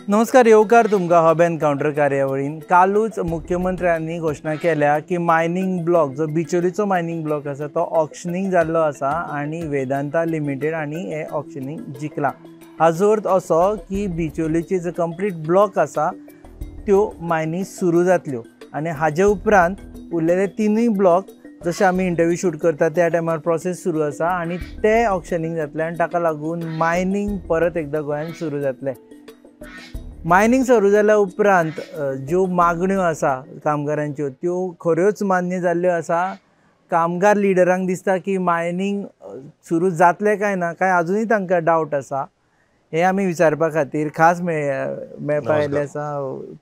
नमस्कार, येवकार तुमकां हब एनकावंटर कार्यावळीन. कालूच मुख्यमंत्र्यांनी घोशणा केल्या की मायनींग ब्लॉक जो बिचोलीचो मायनींग ब्लॉक आसा तो ऑक्शनींग जाल्लो आसा आनी वेदांता लिमिटेड आनी हे ऑक्शनींग जिखला. हाजो अर्थ असो की बिचोलीची जो कंप्लीट ब्लॉक आसा त्यो मायनी सुरू जातल्यो आनी हाजे उपरांत उरलेले तिनूय ब्लॉक जशे आमी इंटरव्यू शूट करता त्या टायमार प्रोसेस सुरू आसा आनी ते ऑक्शनींग जातले आनी ताका लागून मायनींग परत एकदां गोंयांत सुरू जातलें. मायनींग सुरू जाल्या उपरांत ज्यो मागण्यो आसा कामगारांच्यो त्यो खऱ्योच मान्य जाल्ल्यो आसा. कामगार लिडरांक दिसता की मायनींग सुरू जातलें काय ना, काय आजुनूय तांकां डावट आसा. हें आमी विचारपा खातीर खास मेळपा आयिल्ले आसा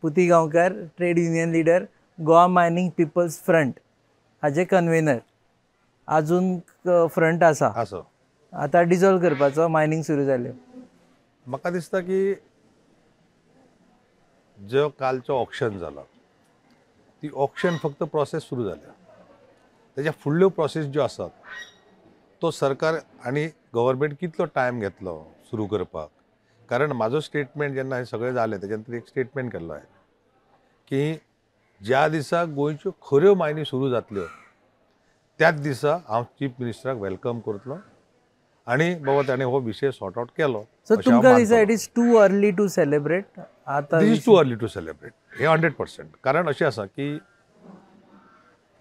Puti Gaonkar, trade union leader, Goa mining people's front हाजे कन्वेनर. आजून फ्रंट आसा, आतां डिजॉल्व करपाचो मायनींग सुरू जालें. म्हाका दिसता की जो कालचो ऑक्शन जाला ती ऑक्शन फक्त प्रोसेस सुरू जाल्या, तेज्या फुडल्यो प्रोसेस ज्यो आसात तो सरकार आनी गव्हर्मेंट कितलो टायम घेतलो सुरू करपाक. कारण म्हाजो स्टेटमेंट जेन्ना हें सगळें जालें तेज्या नंतर एक स्टेटमेंट केल्लो हांवें की ज्या दिसा गोंयच्यो खऱ्यो मायनी सुरू जातल्यो त्याच दिसा हांव चीफ मिनिस्टराक welcome करतलो आनी बाबा ताणें हो विशय सॉर्ट आवट केलो. सो तुमकां दिसता it is too early to celebrate? आतां this is too early to celebrate हें 100%. कारण अशें आसा की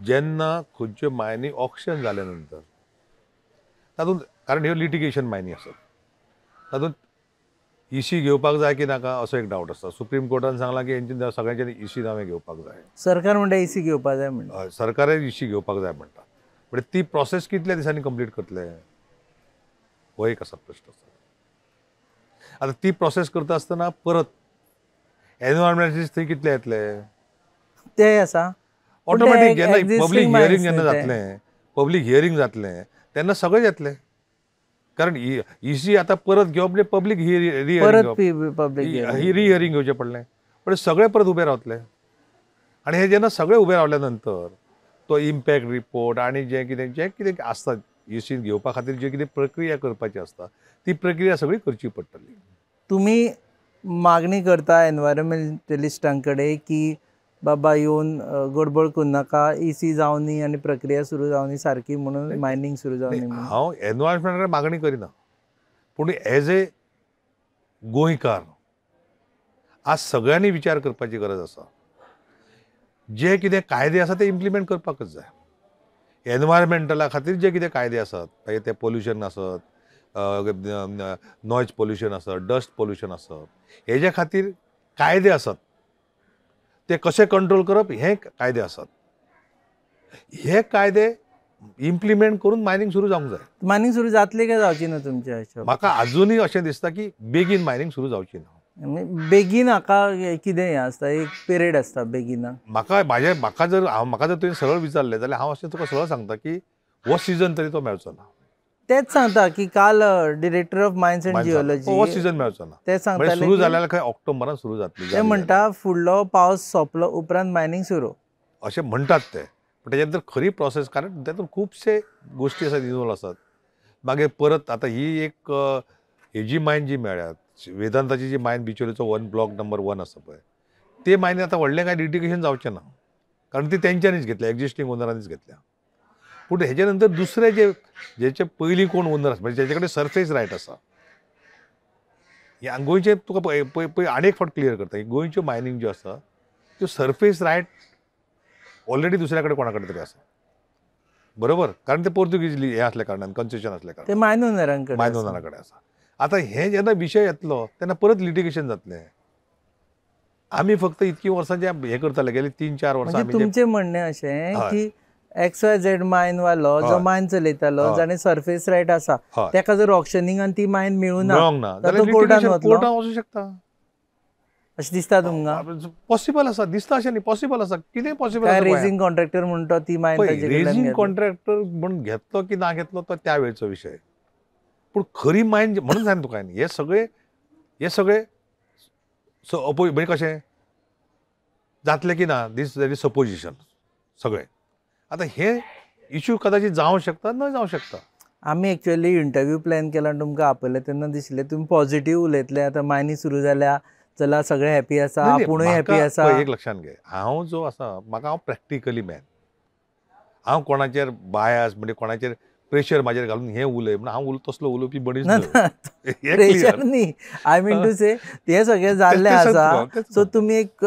जेन्ना खंयच्यो मायनी ऑक्शन जाल्या नंतर तातूंत, कारण ह्यो लिटिगेशन मायनी आसात, तातूंत इसी घेवपाक जाय की नाका असो एक डावट आसता. सुप्रीम कोर्टान सांगलां की हेंचे सगळ्यांच्यानी इसी नांवें घेवपाक जाय. सरकार म्हणटा इसी घेवपाक जाय म्हणटा, सरकाराय इसी घेवपाक जाय म्हणटा, पण ती प्रोसेस कितल्या दिसांनी कंप्लीट करतले हो एक आसा प्रश्न आसा. आतां ती प्रोसेस करता आसतना परत एनवायरमेंटलिस्ट थंय कितले येतले ते आसा ऑटोमॅटीक. जेन्ना पब्लीक हियरींग जेन्ना जातलें, पब्लीक हियरींग जातलें तेन्ना सगळें येतलें. कारण इसी आतां परत घेवप म्हणजे पब्लीक रिहियरींग घेवचें पडलें, पण सगळे परत उबे रावतले. आनी हे जेन्ना सगळे उबे रावल्या नंतर तो इम्पॅक्ट रिपोर्ट आनी जें कितें आसता इसी घेवपा खातीर जे कितें प्रक्रिया करपाची आसता ती प्रक्रिया सगळी करची पडटली. तुमी मागणी करता एनवायरमेंटलिस्टां कडेन की बाबा येवन गडबड करनाका, इसी जावनी आनी प्रक्रिया सुरू जावनी सारकी म्हणून मायनींग सुरू जावनी? हांव एनवायरमेंटा मागणी करिना, पूण एज ए गोंयकार आज सगळ्यांनी विचार करपाची गरज आसा. जे कितें कायदे आसा ते इम्प्लिमेंट करपाकच जाय. एनवायरमेंटला खातीर जे कितें कायदे आसात, मागीर ते पोल्युशन आसत, नॉयज पोल्युशन आसत, डस्ट पोल्युशन आसत, हेज्या खातीर कायदे आसात, ते कशे कंट्रोल करप हे कायदे आसात. हे कायदे इम्प्लिमेंट करून मायनींग सुरू जावंक जाय. मायनींग सुरू जातली काय जावची ना तुमच्या हिशोबान? म्हाका आजुनूय अशें दिसता की बेगीन मायनींग सुरू जावची ना. बेगीन हाका कितें हें आसता, एक पिरियड आसता बेगीन. म्हाका म्हाजे म्हाका जर म्हाका जर तुवें सरळ विचारलें जाल्यार हांव अशें तुका सरळ सांगता की हो सिजन तरी तो मेळचो ना. तेच सांगता की काल director of mines and geology हो सिजन मेळचो ना ते सांगता. सुरू जाल्यार खंय ऑक्टोबरान सुरू जातली ते म्हणटा, फुडलो पावस सोंपलो उपरांत मायनींग सुरू अशें म्हणटात ते. पण तेच्या नंतर खरी प्रोसेस, कारण तातूंत खुबशे गोश्टी आसात इनवॉल्व आसात. मागीर परत आतां ही एक हेजी मायन जी मेळ्ळ्या वेदांताची जी मायन बिचोलीचो वन ब्लॉक नंबर 1 आसा पळय, ते मायनी आतां व्हडलें कांय लिटिगेशन जावचें ना, कारण ती तेंच्यांनीच घेतल्या, एग्जिस्टींग ओनरांनीच घेतल्या. पूण हेच्या नंतर दुसरे जे जेचे पयलीं कोण ओनर आसा म्हणजे जेचे कडेन सर्फेस रायट आसा, ह्या गोंयचे तुका पळय आनी एक फावट क्लियर करता की गोंयच्यो मायनींग ज्यो आसा त्यो सर्फेस रायट ऑलरेडी दुसऱ्या कडेन कोणा कडेन तरी आसा, बरोबर? कारण ते पोर्तुगीज हें आसल्या कारणान, कन्सेशन आसल्या कारणान ते मायन ओनरां मायन ओनरा कडेन आसा. आतां हें जेन्ना विशय येतलो तेन्ना परत लिटिगेशन जातलें. आमी फक्त इतकी वर्सां जे हें करताले गेली 3-4 वर्सां. तुमचें म्हणणें अशें की एक्स वाय झेड मायन वालो जो मायन चलयतालो जाणें सर्फेस रायट आसा तेका जर ऑक्शनिंगान ती मायन मेळूंक ना जाल्यार कोर्टान वचूं शकता अशें दिसता तुमकां? पॉसिबल आसा, दिसता अशें न्ही, पॉसिबल आसा. कितें पॉसिबल आसा? रेजिंग कॉन्ट्रॅक्टर म्हणटा ती मायन रेजिंग कॉन्ट्रॅक्टर म्हूण घेतलो की ना घेतलो तो त्या वेळचो विशय, पूण खरी मायन म्हणून सांग तुका हे सगळे हे सगळे म्हणजे कशें जातलें की ना, these is supposition सगळें. आतां हे इशू कदाचित जावं शकता, न जावं शकता. आमी एक्चुअली इंटरव्यू प्लॅन केला आनी तुमकां आपयलें तेन्ना दिसलें तुमी पॉझिटीव उलयतले. आतां मायनी सुरू जाल्या, जाल्यार सगळे हॅपी आसा, आपुणूय हॅपी आसा. एक लक्षांत घे, हांव जो आसा म्हाका हांव प्रॅक्टिकली मॅन, हांव कोणाचेर बायस म्हणजे कोणाचेर प्रेशर म्हाजेर घालून हें उलय म्हण हांव तसलो उलोवपी मनीस न्हय. प्रेशर न्ही, I mean to से तें सगळें जाल्लें आसा, सो तुमी एक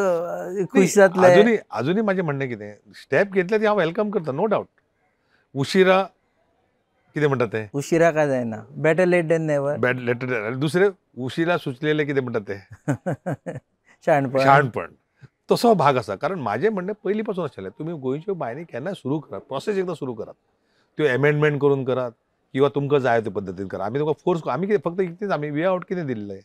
खूश जातले. अजुनूय अजुनूय म्हाजें म्हणणें कितें, स्टेप घेतले ती हांव welcome करता, नो डावट. उशिरा कितें म्हणटा तें, उशिरा काय जायना, better late than never. Better late. दुसरें उशिरा सुचलेलें कितें म्हणटा तें शाणपण, शाणपण तसो भाग आसा. कारण म्हाजें म्हणणें पयलीं पासून आशिल्लें, तुमी गोंयच्यो मायनी केन्नाय सुरू करात, प्रोसेस एकदां सुरू करात, त्यो एमेंडमेंट करून करात किंवा तुमकां जाय ते पद्दतीन करात. आमी तुमकां फोर्स, आमी कितें फक्त इतलेंच आमी वे आवट कितें दिल्लें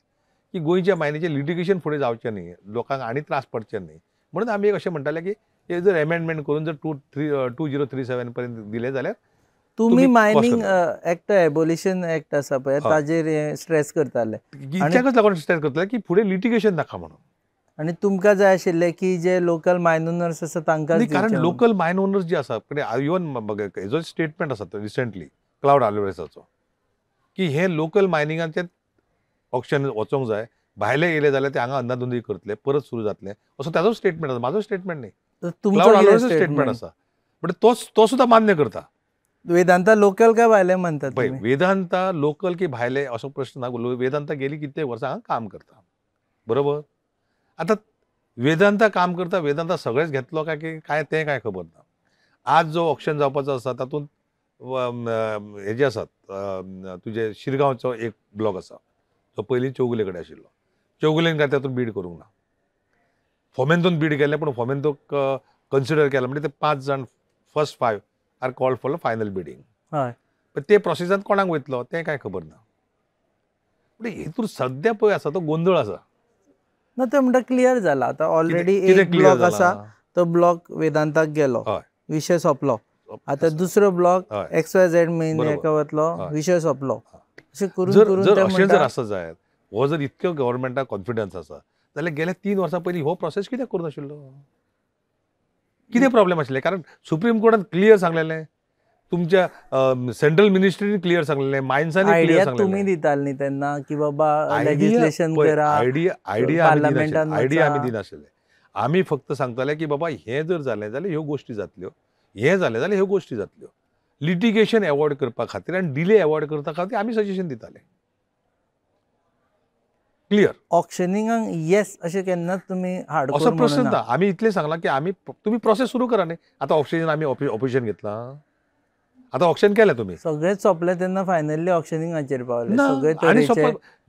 की गोंयच्या मायनीचें लिटिगेशन फुडें जावचें न्ही, लोकांक आनी त्रास पडचे न्ही म्हणून आमी एक अशें म्हणटाले की हे जर एमेंडमेंट करून जर 2037 पर्यंत दिलें जाल्यार तुमी मायनींग एक्ट एबोलिशन एक्ट आसा पळय ताजेर स्ट्रेस करताले, कित्याकच लागून स्ट्रेस करताले की फुडें लिटिगेशन नाका म्हणून. आनी तुमकां जाय आशिल्लें की जे लोकल मायन ओनर्स आसा तांकां, कारण लोकल मायन ओनर्स जे आसा इवन हेजो स्टेटमेंट आसा रिसेंटली क्लावड आल्वारेसाचो की हे लोकल मायनिंगाचें ऑक्शन वचोंक जाय, भायले येयले जाल्यार ते हांगा अंदाधुंदी करतले, परत सुरू जातले, असो ताजो स्टेटमेंट आसा. म्हाजो स्टेटमेंट न्ही, क्लावड आल्वारेसाचो स्टेटमेंट आसा, बट तो सुद्दां मान्य करता. वेदांता लोकल काय भायले म्हणतात? पळय, वेदांता लोकल की भायले असो प्रश्न ना. वेदांता गेली कितले वर्सां हांगा काम करता, बरोबर. आतां वेदांता काम करता, वेदांता सगळेच घेतलो काय की काय तें काय खबर ना. आज जो ऑक्शन जावपाचो आसा तातूंत हे जे आसात तुजे शिरगांवचो एक ब्लॉक आसा जो पयलीं चौगुले कडेन आशिल्लो, चौगुलेन काय तातूंत बीड करूंक ना, फोमेंतून बीड केलें, पूण फोमेंतोक कन्सिडर केलें म्हणजे ते 5 जाण first 5 are called for final bidding. हय, पण ते प्रोसेसांत कोणाक वयतलो तें कांय खबर ना. पूण हेतून सद्या पळय आसा तो गोंदळ आसा ना, ते म्हणटा क्लियर जाला आतां ऑलरेडी एक ब्लॉक आसा तो ब्लॉक वेदांताक गेलो, विशय सोंपलो. आतां दुसरो ब्लॉक XYZ main हेका वतलो, विशय सोंपलो. अशें करून करून जर अशें जर आसा जायत, हो जर इतक्यो गव्हर्मेंटाक कॉन्फिडन्स आसा जाल्यार गेल्या 3 वर्सां पयलीं हो प्रोसेस कित्याक करूं नाशिल्लो, कितें प्रॉब्लेम आशिल्लें? कारण सुप्रीम कोर्टान क्लियर सांगलेलें, तुमच्या सेंट्रल मिनिस्ट्रीन क्लियर सांगलेलें, मायन्सांनी क्लियर सांगलेलें. तुमी दिताले न्ही तेन्ना की बाबा लेजिस्लेशन करा, आयडिया आयडिया आमी दिनाशिल्ले. आमी फक्त सांगताले की बाबा हें जर जालें जाल्यार ह्यो गोश्टी जातल्यो, हें जालें जाल्यार ह्यो गोश्टी जातल्यो. लिटिगेशन एवॉयड करपा खातीर आनी डिले एवॉयड करपा खातीर आमी सजेशन दिताले. क्लियर ऑक्शनिंगाक येस अशें केन्नाच तुमी हाड असो प्रश्न ना. आमी इतलें सांगलां की आमी तुमी प्रोसेस सुरू करा न्ही. आतां ऑक्शन आमी ऑपोजिशन घेतलां, आतां ऑक्शन केलें तुमी, सगळेंच सोंपलें तेन्ना फायनली ऑक्शनिंगाचेर पावले सगळे. आनी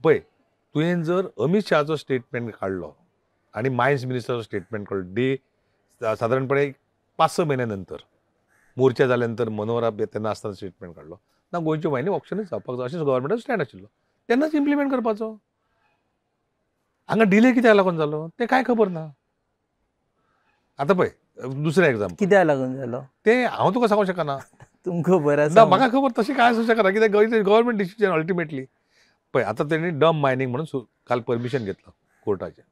पळय तुवें जर अमीत शहाचो स्टेटमेंट काडलो आनी मायन्स मिनिस्टराचो स्टेटमेंट काडलो डे सादारणपणे 5-6 म्हयन्या नंतर मोर्चा जाल्या नंतर मनोहरा तेन्ना आसतना स्टेटमेंट काडलो ना गोंयच्यो मायनी ऑक्शनूच जावपाक जाय अशें गव्हर्मेंटाचो स्टँड आशिल्लो, तेन्नाच इम्प्लिमेंट करपाचो. हांगा डिले कित्याक लागून जालो तें कांय खबर ना. आतां पळय दुसरें एग्जाम्पल कित्याक लागून जालो तें हांव तुका सांगूंक शकना, तुमकां खबर आसा ना, म्हाका खबर तशें कांय आसूं शकना कित्याक गव्हर्मेंट डिसिजन अल्टिमेटली. पळय आतां तेणी डम्प मायनींग म्हणून काल परमिशन घेतलां कोर्टाचें,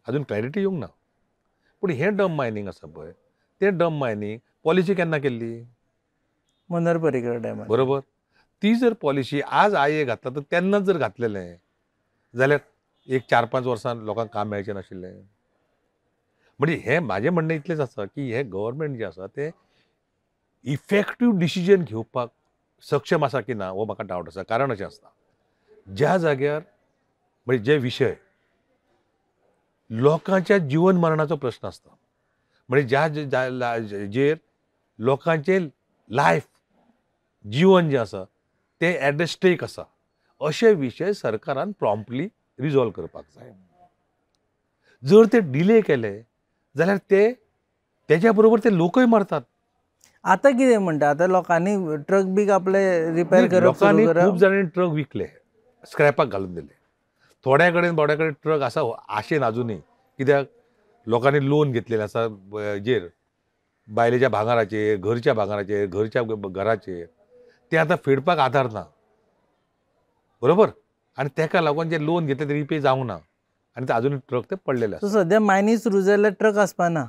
अजून क्लॅरिटी येवंक ना. पूण हें डम्प मायनींग आसा पळय तें डम्प मायनींग पॉलिसी केन्ना केल्ली? मनोहर पर्रीकर टायमार, बरोबर. ती जर पॉलिसी आज आये घातला तर तेन्नाच जर घातलेलें जाल्यार एक 4-5 वर्सां लोकांक काम मेळचें नाशिल्लें. म्हणजे हें म्हाजें म्हणणें इतलेंच आसा की हें गव्हर्मेंट जें आसा तें इफेक्टीव डिसिजन घेवपाक सक्षम आसा की ना हो म्हाका डावट आसा. कारण अशें आसता ज्या जाग्यार म्हणजे जे विशय लोकांच्या जिवन मरणाचो प्रश्न आसता, म्हणजे ज्या जेर लोकांचें लायफ जिवन जें आसा तें एट the stake आसा, अशे विशय सरकारान प्रॉम्प्टली रिजॉल्व करपाक जाय. जर ते डिले केले जाल्यार ते तेज्या बरोबर ते लोकय मरतात. आतां कितें म्हणटा, आतां लोकांनी ट्रक बीक आपले रिपेर करप, लोकांनी खूब जाणांनी ट्रक विकले, स्क्रॅपाक घालून दिले. थोड्या कडेन थोड्या कडेन ट्रक आसा आशेन आजुनूय, कित्याक लोकांनी लोन घेतलेलें आसा जेर बायलेच्या भांगराचेर, घरच्या भांगराचेर, घरच्या घराचेर, ते आतां फेडपाक आधार ना, बरोबर. आनी तेका लागून जे लोन घेतले ते रिपे जावंक ना आनी ते आजून ट्रक ते पडलेले आसा. सद्या मायनी सुरू जाल्यार ट्रक आसपाना,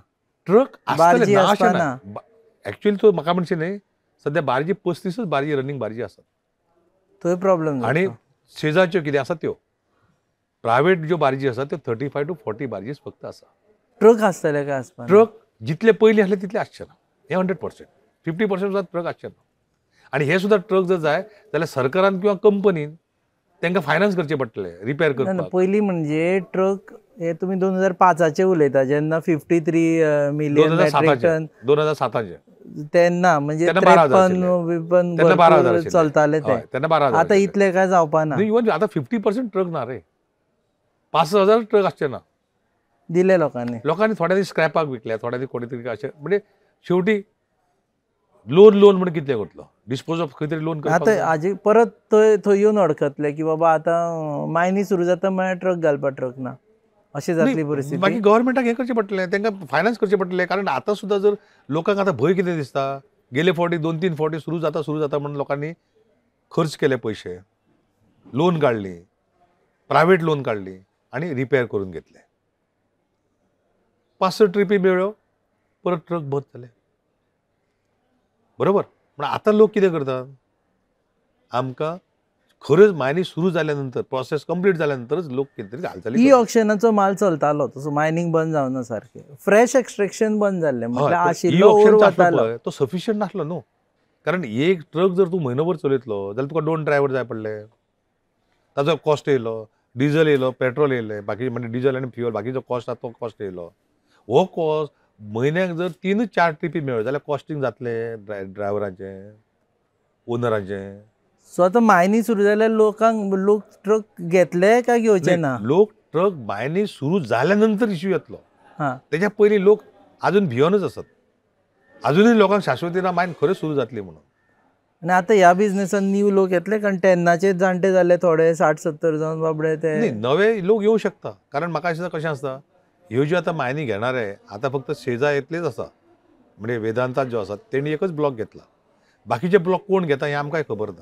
ट्रक आसतले ना अशें ना. एक्चुअली तो म्हाका म्हणचे न्ही, सद्या बार्जी 35 बार्जी रनींग बार्जी आसात, थंय प्रॉब्लेम. आनी शेजारच्यो कितें आसा त्यो प्रायवेट ज्यो बार्जी आसा त्यो 35 to 40 barges फक्त आसा. ट्रक आसतले काय आसपा? ट्रक जितले पयलीं आसले तितले आसचे ना, हे 100%. 50% सुद्दां ट्रक आसचे ना. आनी हे सुद्दां ट्रक जर जाय जाल्यार सरकारान किंवा कंपनीन तांकां फायनान्स करचे पडटले रिपेर करपाक. पयलीं म्हणजे ट्रक हे तुमी 2005 उलयता, जेन्ना 53 मिलियन मेट्रीक टन 2007 तेन्ना म्हणजे 53 चलताले ते, आतां इतले काय जावपा ना. इवन आतां 50% ट्रक ना रे, 5,000 ट्रक आसचे ना दिले लोकांनी. लोकांनी थोड्यांनी स्क्रॅपाक विकल्या, थोड्यांनी कोणी तरी अशें, म्हणजे शेवटी लोन लोन म्हणून कितले करतलो, डिस्पोज ऑफ खंय तरी लोन. आतां हाजे परत थंय थंय येवन अडकतले की बाबा आतां मायनी सुरू जाता म्हळ्यार ट्रक घालपा ट्रक ना, अशें जातली परिस्थिती. बाकी गव्हर्मेंटाक हें करचें पडटलें, तांकां फायनान्स करचें पडटलें. कारण आतां सुद्दां जर लोकांक आतां भंय कितें दिसता, गेले फावटी 2-3 फावटी सुरू जाता सुरू जाता म्हणून लोकांनी खर्च केले पयशे, लोन काडली, प्रायवेट लोन काडली आनी रिपेर करून घेतले. 5-6 ट्रिपी मेळ्ळ्यो, परत ट्रक बंद जाले. बरोबर. पण आतां लोक कितें करतात, आमकां खरेंच मायनिंग सुरू जाल्या नंतर प्रोसेस कंप्लीट जाल्या नंतरच लोक कितें तरी हालचाली. ई ऑक्शनाचो माल चलतालो तसो मायनिंग बंद जावना सारकें, फ्रेश एक्स्ट्रेक्शन बंद जाल्लें, म्हटल्यार आशिल्लो ओर वतालो तो सफिशियंट नासलो न्हू. कारण एक ट्रक जर तूं म्हयनोभर चलयतलो जाल्यार तुका 2 ड्रायव्हर जाय पडले, ताजो कॉस्ट येयलो, डिजल येयलो, पेट्रोल येयलें, बाकी म्हणजे डिजल आनी फ्युअल बाकीचो कॉस्ट आसा तो कॉस्ट येयलो. हो कॉस्ट म्हयन्याक जर 3-4 ट्रिपी मेळ्ळ्यो जाल्यार कॉस्टिंग जातलें ड्रायव्हरांचें, ओनरांचें. सो आतां मायनिंग सुरू जाल्यार लोकांक लोक ट्रक घेतले काय घेवचे ना? लोक ट्रक मायनिंग सुरू जाल्या नंतर इश्यू येतलो, तेच्या पयलीं लोक आजून भियोनच आसात, आजुनूय लोकांक शाश्वती ना मायन खरें सुरू जातली म्हणून. आनी आतां ह्या बिजनेसान न्यू लोक येतले, कारण तेन्नाचे जाणटे जाले थोडे 60-70 जावन बाबडे ते. न्ही, नवे लोक येवं शकता. कारण म्हाका दिसता कशें आसता, ह्यो ज्यो आतां मायनी घेणार आहे आतां फक्त शेजा येतलेच आसा, म्हणजे वेदांतात जो आसा तेणी एकच ब्लॉक घेतला, बाकीचे ब्लॉक कोण घेता हें आमकांय खबर ना.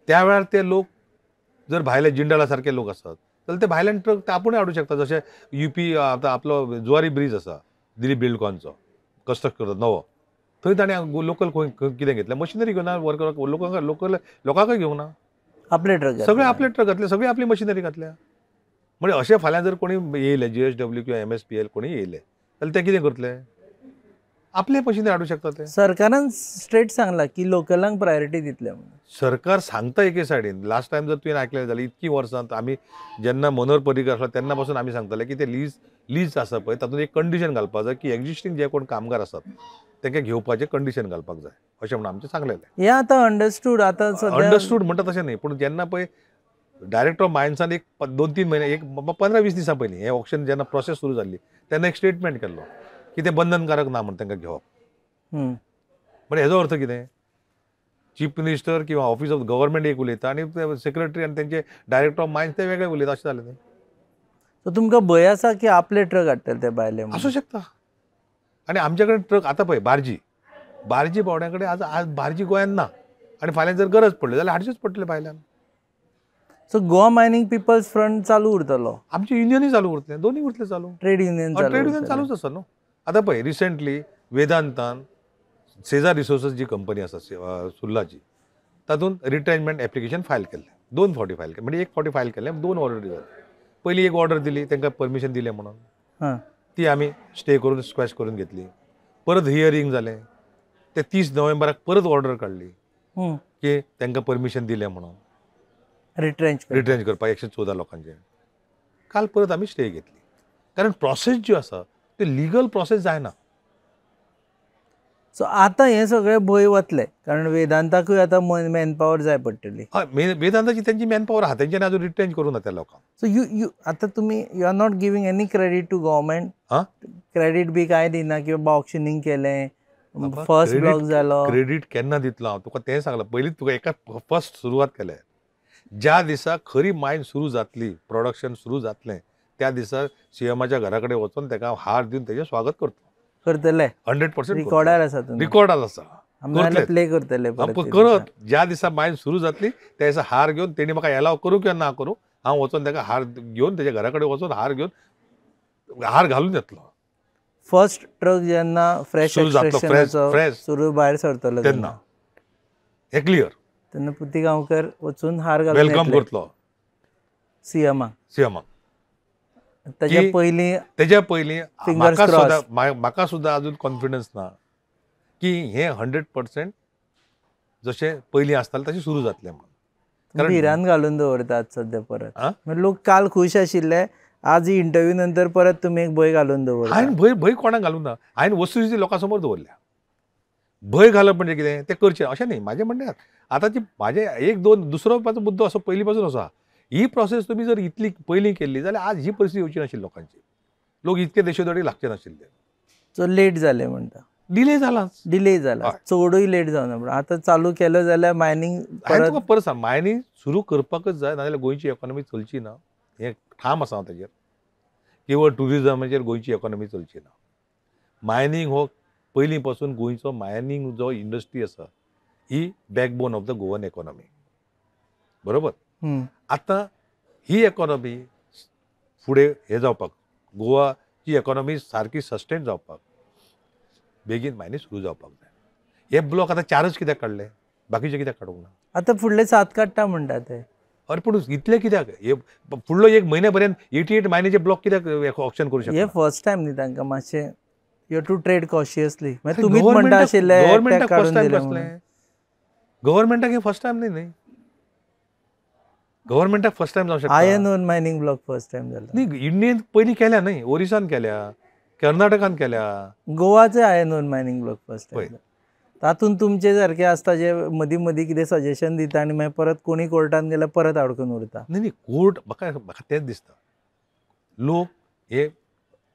त्या वेळार ते लोक जर भायले जिंडला सारके लोक आसात जाल्यार ते भायल्यान ट्रक ते आपूण हाडूं शकता. जशें युपी आतां आपलो जुवारी ब्रीज आसा दिलीप बिल्डकॉनचो कंस्ट्रक्ट करता नवो, थंय ताणें लोकल खंय कितें घेतलें, मशिनरी घेवना, वर्कर लोकांक लोकल लोकांकय घेवंक ना, आपले ट्रक सगळे आपले ट्रक घातले, सगळी आपली मशिनरी घातल्या. म्हणजे अशें फाल्यां जर कोणी येयले GSW किंवा MSPL कोणी येयले जाल्यार ते कितें करतले, आपले मशिनरी हाडूं शकता ते. सरकारान स्ट्रेट सांगला की लोकलांक प्रायोरिटी दितले म्हणून. सरकार सांगता एके सायडीन. लास्ट टायम जर तुवें आयकलें जाल्यार इतकी वर्सां आमी जेन्ना मनोहर पर्रीकर आसलो तेन्ना पासून आमी सांगताले की ते लीज आसा पळय तातूंत एक कंडिशन घालपाक जाय की एग्जिस्टींग जे कोण कामगार आसात तांकां घेवपाचें कंडिशन घालपाक जाय अशें म्हणून आमचें सांगलेलें. हें आतां अंडरस्टूड, आतां अंडरस्टूड म्हणटा तशें न्ही, पूण जेन्ना पळय डायरेक्टर ऑफ मायन्सान एक 2-3 म्हयने, एक 15-20 दिसां पयलीं हें ऑक्शन जेन्ना प्रोसेस सुरू जाल्ली तेन्ना एक स्टेटमेंट केल्लो की तें बंधनकारक ना म्हण तांकां घेवप. म्हणजे हेजो अर्थ कितें, चीफ मिनिस्टर किंवा ऑफिस ऑफ गव्हर्मेंट एक उलयता आनी सेक्रेटरी आनी तेंचे डायरेक्टर ऑफ मायन्स ते वेगळे उलयता, अशें जालें न्ही. सो तुमकां भंय आसा की आपले ट्रक हाडटले ते भायले? आसूं शकता. आनी आमचे कडेन ट्रक आतां पळय बार्जी बार्जी बावड्यां कडेन आज आज बार्जी गोंयांत ना, आनी फाल्यां जर गरज पडली जाल्यार हाडचेच पडटले भायल्यान. So Goa mining people's front चालू उरतलो, आमचें युनियनूय चालू उरतलें, दोनूय उरतले चालू, ट्रेड युनियन ट्रेड युनियन चालूच आसा न्हू. आतां पळय रिसेंटली वेदांतान सेजा रिसोर्सीस जी कंपनी आसा सुर्लाची, तातूंत रिट्रेंचमेंट एप्लिकेशन फायल केल्लें, 2 फावटी फायल केलें, म्हणजे 1 फावटी फायल केलें, 2 ऑर्डर जाले. पयलीं एक ऑर्डर दिली तांकां परमिशन दिलें म्हणून, ती आमी स्टे करून स्क्वॅश करून घेतली. परत हियरींग जालें, ते 30 नोव्हेंबराक परत ऑर्डर काडली की तांकां परमिशन दिलें म्हणून रिट्रेंच करपाक 114 लोकांचे. काल परत आमी स्टे घेतली, कारण प्रोसेस ज्यो आसा ते लिगल प्रोसेस जायना. सो आतां हें सगळें भंय वतलें, कारण वेदांताकूय आतां मॅनपावर जाय पडटली. हय, वेदांताची तेंची मॅनपावर आहा, तेंच्यांनी आजून रिट्रेंच करूं ना त्या लोकांक. सो you you आतां तुमी you are not giving any credit to government, credit बी कांय दिना की बाबा ऑक्शनिंग केलें, फर्स्ट ब्लॉक जालो. क्रेडीट केन्ना दितलो हांव तुका तें सांगलां पयलीं, तुका एका फर्स्ट सुरवात केल्या. ज्या दिसा खरी मायन सुरू जातली, प्रोडक्शन सुरू जातलें, त्या दिसा सीएमाच्या घरा कडेन वचून ताका हार दिवन तेजें स्वागत करतलो. करतले 100% रिकॉर्डार आसा, रिकॉर्डार आसा, प्ले करतले करत. ज्या दिसा मायन सुरू जातली त्या दिसा हार घेवन तेणी म्हाका एलाव करूं किंवा ना करूं, हांव वचून ताका हार घेवन तेज्या घरा कडेन वचून हार घेवन हार घालून येतलो. फर्स्ट ट्रक जेन्ना फ्रेश सुरू भायर सरतलो तेन्ना हें क्लियर, तेन्ना पुती गांवकर वचून हार घालून welcome करतलो. सीएमाक सीएमाक तेज्या पयलीं तेज्या पयलीं म्हाका सुद्दां अजून कॉन्फिडन्स ना की हें 100% जशें पयलीं आसतालें तशें सुरू जातलें म्हणून. भिरांत घालून दवरतात सद्या परत. लोक काल खूश आशिल्ले, आज इंटरव्यू नंतर परत तुमी एक भंय घालून दवरता. हांवें भंय भंय कोणाक घालूंक ना, हांवें वस्तुस्थिती लोकां समोर दवरल्या. भंय घालप म्हणजे कितें तें करचें अशें न्ही. म्हाजें म्हणणें आतां ती म्हाजें एक दोन दुसरो मुद्दो असो पयलीं पासून आसा, ही प्रोसेस तुमी जर इतली पयलीं केल्ली जाल्यार आज ही परिस्थिती येवची नाशिल्ली लोकांची, लोक इतके देशोधडी लागचे नाशिल्ले. सो लेट जालें म्हणटा, डिले जाला, डिले जाला, चडूय लेट जावना. पूण आतां चालू केलो जाल्यार मायनींग हांवें तुका परत सांग, मायनींग सुरू करपाकच जाय, नाजाल्यार गोंयची इकॉनॉमी चलची ना, हें ठाम आसा हांव ताजेर. केवळ ट्युरिजमाचेर गोंयची इकॉनॉमी चलची ना. मायनींग हो पयलीं पासून गोंयचो मायनींग जो इंडस्ट्री आसा ही backbone of the Goan economy, बरोबर. आतां ही इकॉनॉमी फुडें हें जावपाक, गोवाची इकॉनॉमी सारकी सस्टेन जावपाक बेगीन मायनींग सुरू जावपाक जाय. हे ब्लॉक आतां 4च कित्याक काडले, बाकीचे कित्याक काडूंक ना? आतां फुडले 7 काडटा म्हणटा ते. अरे पूण इतले कित्याक? हे फुडलो एक म्हयन्या पर्यंत 88 मायनीचे ब्लॉक कित्याक ऑक्शन करूं शकता? हे फर्स्ट टायम न्ही तांकां, मातशें you have to trade cautiously. तुमीच म्हणटा आशिल्ले गव्हर्मेंटाक फर्स्ट टायम कसलें? गव्हर्मेंटाक हे फर्स्ट टायम न्ही, न्ही गव्हर्मेंटाक फर्स्ट टायम जावं शकता. Iron ore mining block first time जाला न्ही. इंडियेन पयलीं केल्या न्ही, ओरिसान केल्या, कर्नाटकान केल्या, गोवाचे iron ore mining block first time. तातूंत तुमचे सारके आसता जे मदीं मदीं कितें सजेशन दिता आनी मागीर परत कोणी कोर्टान गेल्यार परत अडकून उरता. न्ही न्ही, कोर्ट म्हाका म्हाका तेंच दिसता, लोक हे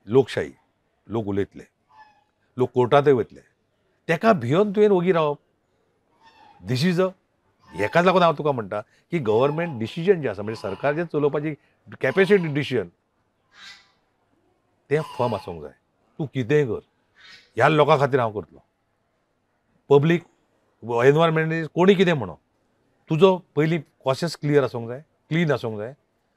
लोकशाही, लोक उलयतले, लोक कोर्टांतय वयतले, तेका भियोन तुवें ओगी रावप, this is a हेकाच लागून हांव तुका म्हणटा की गव्हर्मेंट डिसिजन जें आसा, म्हणजे सरकार जें चलोवपाची कॅपेसिटी डिसिजन तें फर्म आसूंक जाय. तूं कितेंय कर, ह्या लोकां खातीर हांव करतलो, पब्लीक एनवायरमेंट कोणी कितें म्हणो, तुजो पयलीं कॉशस क्लियर आसूंक जाय, क्लीन आसूंक जाय.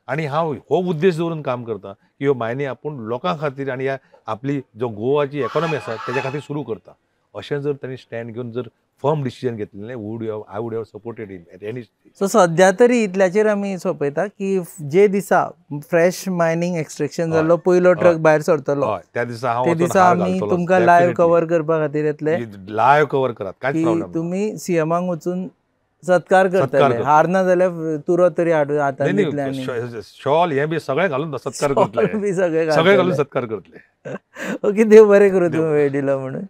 आनी हांव हो उद्देश दवरून काम करता की ह्यो मायनी आपूण लोकां खातीर आनी ह्या आपली जो गोवाची इकॉनॉमी आसा तेज्या खातीर सुरू करता. अशें जर तांणी स्टँड घेवन जर फर्म डिसिजन घेतलें, would have I would have supported him at any. So सद्या तरी इतल्याचेर आमी सोंपयता की जे दिसा फ्रेश मायनींग एक्स्ट्रेक्शन जाल्लो पयलो ट्रक भायर सरतलो त्या दिसा हांव ते दिसा आमी तुमकां लायव्ह कवर करपा खातीर येतले. लायव्ह कवर करात, कांयच प्रॉब्लेम. तुमी सीएमाक वचून सत्कार करतले, हार ना जाल्यार तुरो तरी हाडून हातान दितले, शॉल हें बी सगळें घालून सत्कार करतले, बी सगळें घालून सत्कार करतले. ओके, देव बरें करूं तुमी वेळ दिलो म्हणून.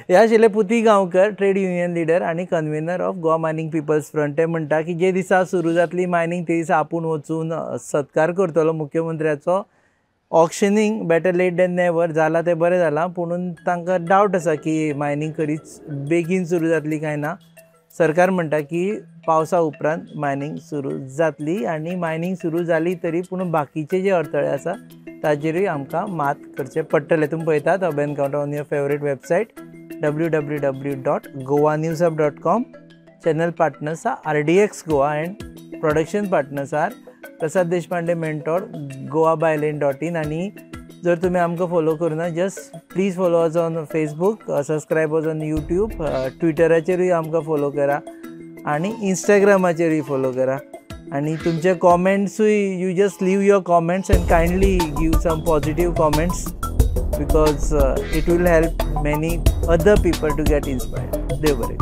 हे आशिल्ले पुती गांवकर, ट्रेड युनियन लिडर आनी convener of Goa mining people's front. ते म्हणटा की जे दिसा सुरू जातली मायनींग ते दिसा आपूण वचून सत्कार करतलो मुख्यमंत्र्याचो. Auctioning better late than never जाला तें बरें जालां, पुणून तांकां डावट आसा की मायनींग खरीच बेगीन सुरू जातली काय ना. सरकार म्हणटा की पावसा उपरांत मायनींग सुरू जातली आनी मायनींग सुरू जाली तरी पूण बाकीचे जे अडथळे आसा ताजेरूय आमकां मात करचें पडटलें. तुमी पळयतात Hub Encounter on your favourite website www.goanewshub.com. Channel partners are RDX Goa and production partners are Prasad Deshpande mentor, goabylane.in. आणि जर तुम्ही आमकां follow करूना, just please follow us on Facebook, subscribe us on YouTube, ट्विटराचेरूय आमकां follow करा आनी इंस्टाग्रामाचेरूय follow करा. आनी तुमचे कॉमेंट्सूय, you just leave your comments and kindly give some positive comments because it will help many other people to get inspired. देव बरें.